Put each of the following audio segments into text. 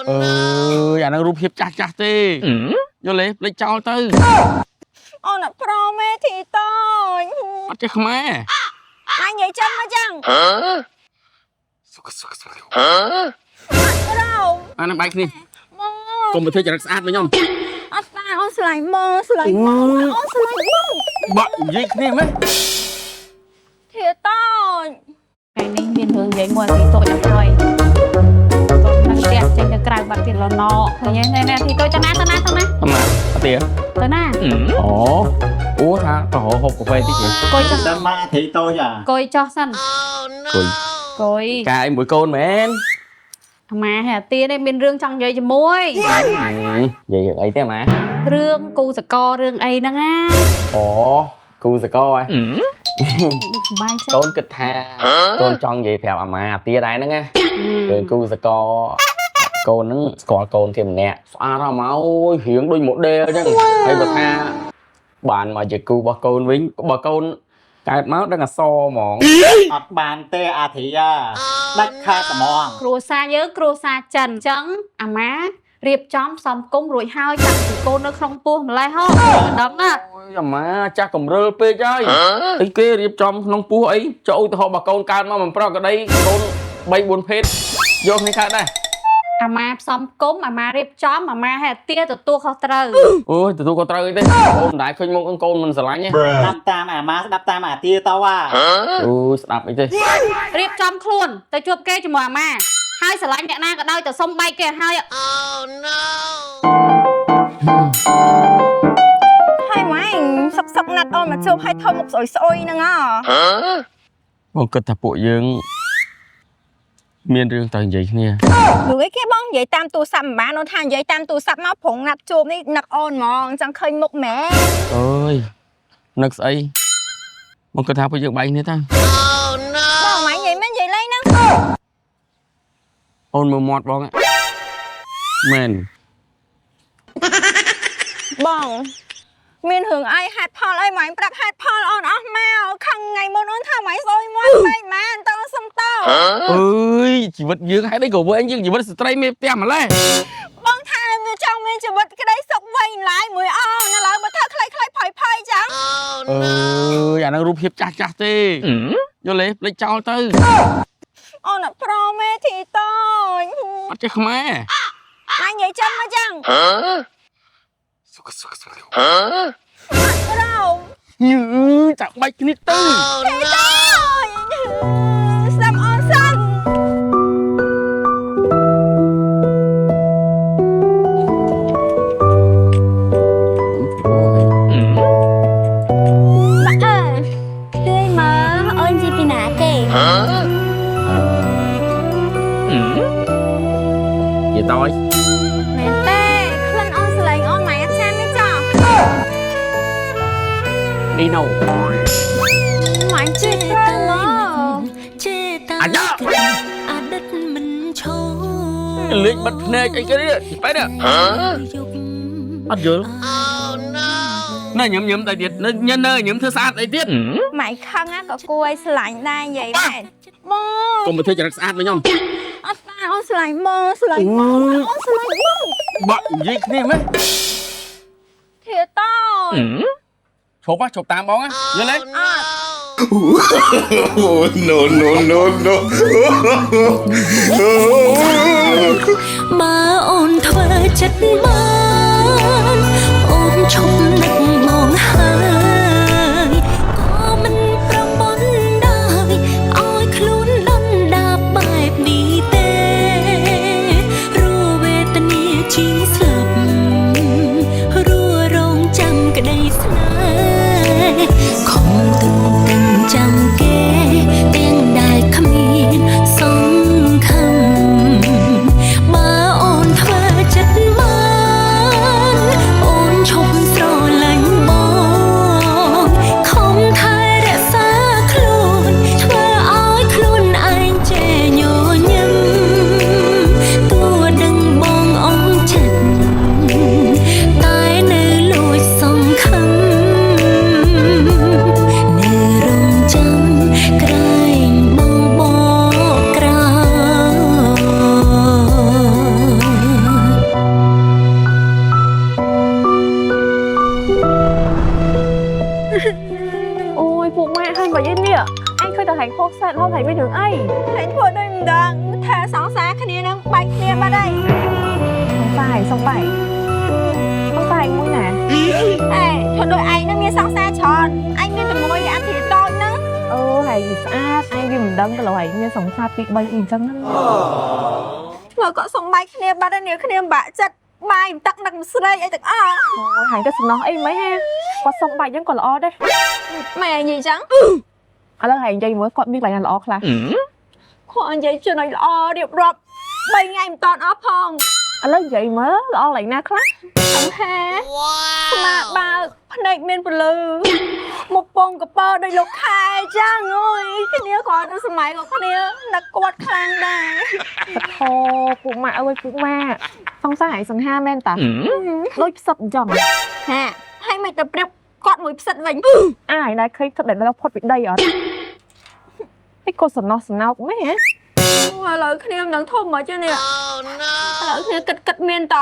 អើយអាហ្នឹងរូបភាពចាស់ចាស់ទេយល់ទេភ្លេចចោលទៅ អូនអត់ព្រមទេធីតូច អត់ចេះខ្មែរ ម៉ែនិយាយចិនមកចឹង សុខសុខសុខ ព្រម អាហ្នឹងបែកគ្នា បង កុំទៅធ្វើចរិតស្អាតវិញខ្ញុំ អត់ស្អាតអូនស្រឡាញ់បងស្រឡាញ់បងអូនស្រឡាញ់បង បាក់និយាយគ្នាមែន ធីតូច ថ្ងៃនេះមានរឿងនិយាយមួយអាធីតូចអត់ហើយតូចនៅផ្ទះចេញទៅក្រៅបាត់ទៀតលណឃើញទេណែណែធីតូចទៅណាទៅណាទៅណា អម៉ាអត់ទេ ទៅណា អូអូថាទៅរកហូបកាហ្វេតិចទេ កុយចុះ សិនមកធីតូចអា កុយចុះសិន គុយ កុយ កាយមួយកូនមែន អាម៉ាហើយអាទានេះមានរឿងចង់និយាយជាមួយ និយាយរឿងអីទេអាម៉ា រឿងគូសកលរឿងអីហ្នឹងណា អូគូសកលហ៎ សบายចិត្ត កូនគិតថាកូនចង់និយាយប្រាប់អាម៉ាអាទាដែរហ្នឹងណារឿងគូសកលកូនហ្នឹងស្គាល់កូនគេម្នាក់ស្អាតអាម៉ាអូយរៀងដូច model អញ្ចឹងហើយបើថាបានមកជាគូរបស់កូនវិញបើកូនកើតមកដឹងអសហ្មង អត់បានទេអាធីអាដាច់ខាតត្មង គ្រួសារយើងគ្រួសារចិនអញ្ចឹងអាម៉ារៀបចំសំគុំរួចហើយតាំងពីកូននៅក្នុងពោះម្លេះហ៎មិនដឹងណា អូយអាម៉ាចាស់កំរិលពេកហើយអីគេរៀបចំក្នុងពោះអីចូលឧទាហរណ៍បើកូនកើតមកមិនប្រក្រតីកូន3 4ភេទយកគ្នាកើតដែរ អាម៉ាផ្សំគុំអាម៉ារៀបចំអាម៉ាឲ្យអាទាទទួលខុសត្រូវ អូយទទួលក៏ត្រូវអីទេកូនមិនដែលឃើញមុខកូនមិនស្រឡាញ់ទេ ស្ដាប់តាមអាម៉ាស្ដាប់តាមអាទាទៅអា អូយស្ដាប់អីទេ រៀបចំខ្លួនទៅជួបគេជាមួយអាម៉ាហើយស្រឡាញ់អ្នកណាក៏ដោយតែសុំបែកគេឲ្យហើយ ហើយម៉ែសុកសុកណាត់អូនមកជួបហើយធ្វើមុខស្អុយស្អុយហ្នឹងហ៎ បងគិតថាពួកយើងមានរឿងត្រូវនិយាយគ្នា រឿងអីគេបងនិយាយតាមទូរស័ព្ទមិនបានអូនថានិយាយតាមទូរស័ព្ទមកប្រងណាត់ជួបនេះនឹកអូនហ្មងចង់ឃើញមុខមែន អើយនឹកស្អីបងគិតថាពួកយើងបែកគ្នាតា បងម៉ែនិយាយមែននិយាយលេងហ្នឹង អូនមើលមាត់បងហ៎មែន បងមានរឿងអីហេតុផលអីម៉ែប្រាប់ហេតុផលអូនអស់មកខឹងថ្ងៃមុនអូនថាម៉ែស្អុយមាត់ពេកមែនតើអូនសុំតោ អើយជីវិតយើងហេតុអីក៏វែងជាងជីវិតស្ត្រីមេផ្ទះម្ល៉េះ បងថាវាចង់មានជីវិតក្តីសុខវែងឡាយមួយអូនឥឡូវបើធ្វើខ្លីៗផុយផុយចឹង អើយអាហ្នឹងរូបភាពចាស់ចាស់ទេយល់ទេភ្លេចចោលទៅ អូនអត់ព្រមទេធីតូច អត់ចេះខ្មែរ ម៉ែនិយាយចិនមកចឹង សុខសុខសុខ ព្រម ញឺចាក់បែកគ្នាទៅ ធីតូចស្ដាប់អូនសិន បាក់អើទឿយមើលអូនជាពីណាគេ និយាយតើ មែនទេក្លិនអូនស្រឡែងអូនម៉ែអត់ចាំទេចោះ នីណូ ម៉ែជួយត្រូវមក អាយ៉ា អតីតមិនឈរ លេងបិទភ្នែកអីគេនេះបែរនេះអត់យល់ណែញឹមញឹមតែទៀតនៅញឹមនៅញឹមធ្វើស្អាតអីទៀត ម៉ែខឹងណាក៏គួរឲ្យស្រឡាញ់ដែរនិយាយមែនបង កុំទៅធ្វើចរិតស្អាតវិញខ្ញុំ អត់ស្អាតអូនស្រឡាញ់បងស្រឡាញ់បងអូនស្រឡាញ់បង បាក់និយាយគ្នាមែន ធាតូច ឈប់ហ៎ឈប់តាមបងហ៎យល់ទេ អត់ Oh, no, no, no, no. បើអូនធ្វើចិត្តបានអូនឈប់នឹកមកហើយក៏មិនប្រមបនដែរឲ្យខ្លួនដុនដាបបែបនេះទេរស់វេទនាជាងស្លាប់រស់រងចាំក្តីស្នេហ៍ខំទន្ទឹងចាំគេទាំងដែលគ្មានសង្ឃឹម បើអូនធ្វើចិត្តបានអូនឈប់ស្រឡាញ់បង ឯងឃើញតែហែងហូបសែតហូបហែងមានរឿងអី ហើយធ្វើដូចមិនដឹងថាសង្សារគ្នានឹងបែកគ្នាបាត់ហើយ សង្សារហែងសុំបែកសង្សារហែងមួយណា អេធ្វើដូចឯងនឹងមានសង្សារច្រើនឯងមានតែមួយអាធីតូចហ្នឹង អូហែងវាស្អាតឯងវាមិនដឹងទៅលោហែងមានសង្សារពីរបីអីអញ្ចឹងណា ធ្វើក៏សុំបែកគ្នាបាត់ហើយនេះគ្នាបាក់ចិត្តបាយមិនទឹកនឹកមិនស្រេកអីទាំងអស់ អូយហែងទៅសំណោះអីមិនហ៎គាត់សុំបែកអញ្ចឹងក៏ល្អដែរ ម៉ែនិយាយចឹង ឥឡូវហែងនិយាយមើលគាត់មានកន្លែងណាល្អខ្លះ គាត់និយាយចំណុចល្អរៀបរាប់3ថ្ងៃមិនតាន់អស់ផង ឥឡូវនិយាយមើលល្អកន្លែងណាខ្លះ សង្ហាស្មាបើកភ្នែកមានពលឺមុខពងកពើដូចលោកខែចឹងអើយគ្នាគាត់ទៅសម័យក៏គ្នានឹកគាត់ខ្លាំងដែរ បថោពួកម៉ាក់អើយពួកម៉ាក់សង្សារហែងសង្ហាមែនតាដូចផ្សិតអញ្ចឹង ហាហើយមិនទៅប្រៀបគាត់មួយផ្សិតវិញ អាយដែរឃើញផ្សិតដែលដល់ផុតពីដីអត់ហើយក៏សំណោះសំណោកមែនហ៎ ឥឡូវគ្នាមិនដឹងធំមកទេនេះឥឡូវគ្នាគិតគិតមានត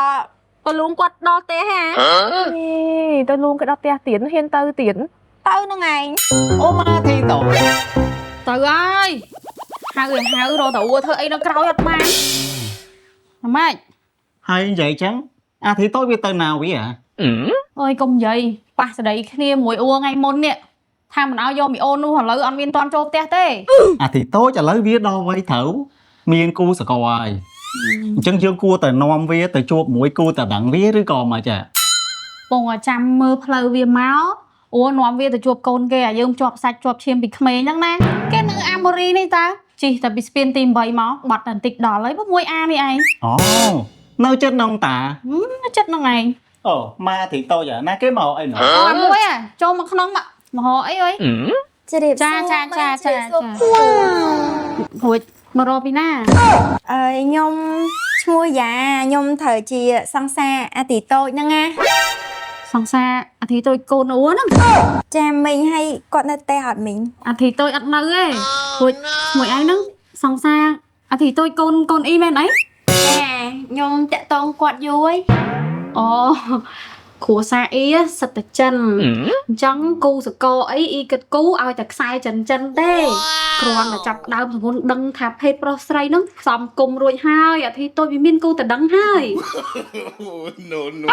តលូងគាត់ដល់ទេហា នេះទៅលួងគេដល់ផ្ទះទៀតហ៊ានទៅទៀត ទៅនឹងឯង អូម៉ាធីតូច ទៅហើយហៅឲ្យហៅរកតអួធ្វើអីនៅក្រោយអត់បានម៉េច ហើយនិយាយចឹងអាធីតូចវាទៅណាវាហ៎ អើយកុំនិយាយប៉ះស្ដីគ្នាមួយអួថ្ងៃមុននេះថាមិនឲ្យយកមីអូននោះឥឡូវអត់មានតន់ចូលផ្ទះទេ អាធីតូចឥឡូវវាដល់វ័យត្រូវមានគូសកលហើយអញ្ចឹងយើងគួរតែនាំវាទៅជួបមួយគូតដឹងវាឬក៏មិនចា ពងឲ្យចាំមើលផ្លូវវាមកអូនាំវាទៅជួបកូនគេឲ្យយើងជាប់សាច់ជាប់ឈាមពីក្មេងហ្នឹងណាគេនៅអាម៉ូរីនេះតាជិះតែពីស្ពានទី8មកបាត់តែបន្តិចដល់ហើយ 6A នេះឯង អូនៅចិត្តនងតា ចិត្តហ្នឹងឯង អូម៉ាធីតូចណាគេមកអីណោះ អូអាមួយអាចូលមកក្នុងមកមករកអីអើយ ជ្រាប ចាចាចាចាចារួចមករកពីណា អើយខ្ញុំឈ្មោះយ៉ាខ្ញុំត្រូវជាសង្សារអាទីតូចហ្នឹងណា សង្សារអាធីតូចកូនអួហ្នឹង ចាមីងឲ្យគាត់នៅផ្ទះអត់មីង អាធីតូចអត់នៅទេរួចមួយឯងហ្នឹងសង្សារអាធីតូចកូនកូនអ៊ីមែនអី ចាខ្ញុំតាក់តងគាត់យូរហើយ អូគ្រួសារអ៊ីសិតតែចិនអញ្ចឹងគូសកលអីអ៊ីគិតគូឲ្យតែខ្សែចិនចិនទេគ្រាន់តែចាប់ដើមសង្ងដឹងថាភេទប្រុសស្រីហ្នឹងផ្សំគុំរួចហើយអាធីតូចវាមានគូតដឹងហើយ No, no, no.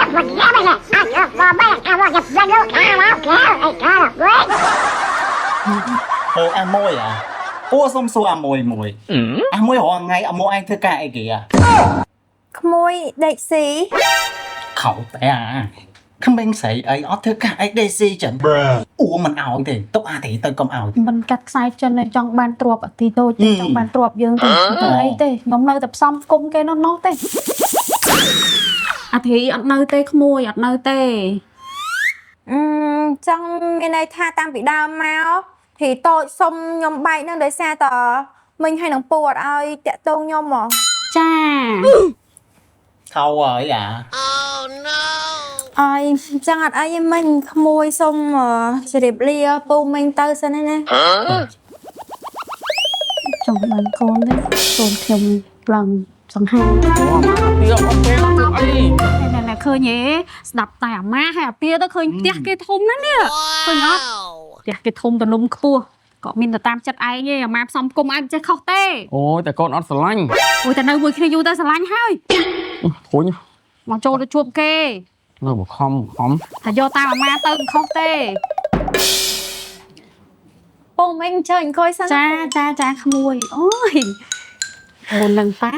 អូអាមួយអាអូសុំសួរអាមួយមួយអាមួយរាល់ថ្ងៃអាមួយឯងធ្វើការអីគេអា ក្មួយដេកស៊ី ខោតែអាក្មេងស្រីអីអត់ធ្វើការអីដេស៊ីចឹងអួមិនឲ្យទេទុកអាធីទៅកុំឲ្យ មិនកាត់ខ្សែចិនទេចង់បានទ្របអាធីតូចទេចង់បានទ្របយើងទេទៅអីទេខ្ញុំនៅតែផ្សំគុំគេនោះនោះទេអាធីអត់នៅទេក្មួយអត់នៅទេ អឺចង់មានន័យថាតាំងពីដើមមកធីតូចសុំខ្ញុំបែកហ្នឹងដោយសារតមីងឲ្យនឹងពូអត់ឲ្យតាក់ទងខ្ញុំហ៎ ចា ខោហើយអា អើយចឹងអត់អីទេមីងក្មួយសុំជម្រាបលាពូមីងទៅសិនណា ចង់បានកូនទេកូនខ្ញុំឡើងសង្ហា ទៀតអត់ពេលធ្វើអី ណែណែឃើញទេស្ដាប់តែអាម៉ាហើយអាពាទៅឃើញផ្ទះគេធំណាស់នេះឃើញអត់ផ្ទះគេធំទលំខ្ពស់ក៏មានតែតាមចិត្តឯងទេអាម៉ាផ្សំគុំឯងមិនចេះខុសទេ អូយតែកូនអត់ស្រឡាញ់ អូយតែនៅមួយគ្នាយូរទៅស្រឡាញ់ហើយ ធុញ មកចូលទៅជួបគេ នៅបខំខំ ថាយកតាមអាម៉ាទៅមិនខុសទេ ពូមីងអញ្ជើញអង្គុយសិន ចាចាចាក្មួយអូយអូននឹងតា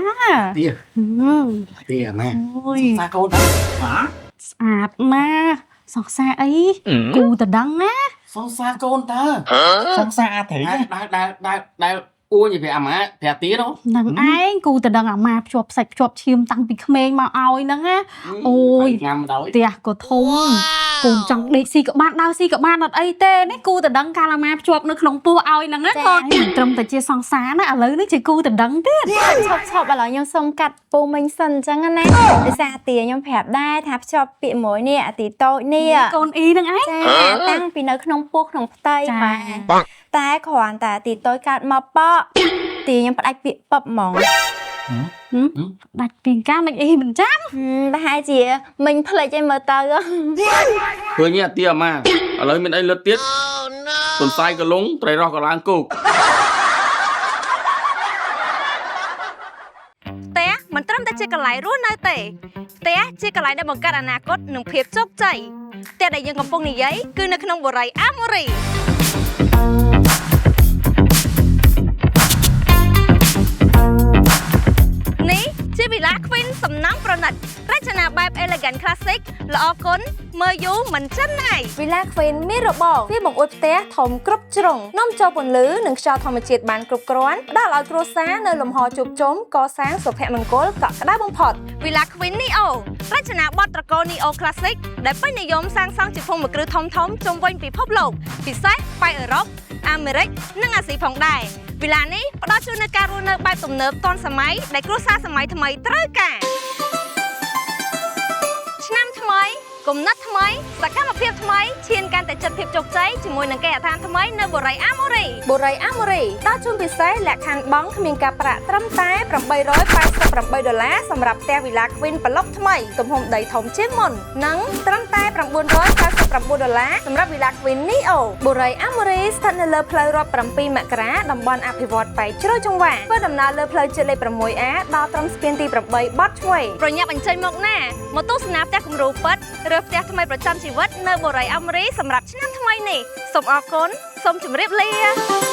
ទៀ ហឹម ទៀអាម៉ា អូយ សាកូនដែរហ៎ ស្អាតណាស់សង្សារអីគូតដឹងណា សង្សារកូនតើសង្សារអាធី ដែលដែលដែលដែលអួននិយាយអាម៉ាប្រាប់ទៀតហ៎ នឹងឯងគូតដឹងអាម៉ាភ្ជាប់សាច់ភ្ជាប់ឈាមតាំងពីក្មេងមកឲ្យហ្នឹងណាអូយ ញ៉ាំដល់ ផ្ទះក៏ធំកូនចង់ដេកស៊ីក៏បានដើរស៊ីក៏បានអត់អីទេនេះគូតដឹងកាលអាម៉ាភ្ជាប់នៅក្នុងពោះឲ្យហ្នឹងណាកូនមិនត្រឹមតែជាសង្សារណាឥឡូវនេះជាគូតដឹងទៀត ឈប់ឈប់ឥឡូវខ្ញុំសុំកាត់ពូមីងសិនអញ្ចឹងណាដោយសារអាទាខ្ញុំប្រាប់ដែរថាភ្ជាប់ពាក្យមួយនេះអាទីតូចនេះ កូនអ៊ីហ្នឹងឯង ចាតាំងពីនៅក្នុងពោះក្នុងផ្ទៃ ចា បាទតែគ្រាន់តែអាទីតូចកើតមកប៉ក់ទីខ្ញុំផ្ដាច់ពាក្យពឹបហ្មង ដាច់ពីកាមិនអីមិនចាំ ហឹមប្រហែលជាមិញភ្លេចឯងមើលទៅ ឃើញទេអាទៀអាម៉ាឥឡូវមានអីលឹតទៀត ទន្សាយក៏លងត្រីរស់ក៏ឡើងគោក ផ្ទះមិនត្រឹមតែជាកន្លែងរស់នៅទេផ្ទះជាកន្លែងដែលបង្កើតអនាគតនិងភាពជោគជ័យផ្ទះដែលយើងកំពុងនិយាយគឺនៅក្នុងបុរីអាម៉ូរីនេះជាវិឡា Queen សំណង់ប្រណិតរចនាបែប elegant classic ល្អគុណមើលយូរមិនចិនណៃ វីឡាខ្វេនមានរបងវាបង្អួចផ្ទះធំគ្រប់ជ្រុងនាំចូលពន្លឺនិងខ្យល់ធម្មជាតិបានគ្រប់គ្រាន់ផ្ដល់ឲ្យគ្រួសារនៅលំហជួបជុំកសាងសុភមង្គលកក់ក្ដៅបំផុត វីឡា Queen Neo រចនាបថត្រកូល Neo Classic ដែលពេញនិយមសាងសង់ជាភូមិគ្រឹះធំៗជុំវិញពិភពលោកពិសេសប៉ែកអឺរ៉ុបអាមេរិកនិងអាស៊ីផងដែរវីឡានេះផ្ដល់ជូននូវការរស់នៅបែបទំនើបទាន់សម័យដែលគ្រួសារសម័យថ្មីត្រូវការឆ្នាំថ្មីគំនិតថ្មីសកម្មភាពថ្មីឈានកាន់តែជិតភាពជោគជ័យជាមួយនឹងគេហដ្ឋានថ្មីនៅបុរីអាម៉ូរី បុរីអាម៉ូរីដល់ជូនពិសេសលក្ខខណ្ឌបង់គ្មានការប្រាក់ត្រឹមតែ888ដុល្លារសម្រាប់ផ្ទះវីឡាខ្វីនប្លុកថ្មីទំហំដីធំជាងមុននិងត្រឹមតែ999ដុល្លារសម្រាប់វីឡាខ្វីននីអូបុរីអាម៉ូរីស្ថិតនៅលើផ្លូវរាប់7មករាតំបន់អភិវឌ្ឍប៉ែកជ្រោយចង្វាធ្វើដំណើរលើផ្លូវជាតិលេខ 6A ដល់ត្រឹមស្ពានទី8បត់ឆ្វេង ប្រញាប់អញ្ជើញមកណាមកទស្សនាផ្ទះគំរូពិតឬផ្ទះថ្មីប្រចាំជីវិតនៅបុរីអាម៉ូរីសម្រាប់ឆ្នាំថ្មីនេះសូមអរគុណសូមជម្រាបលា។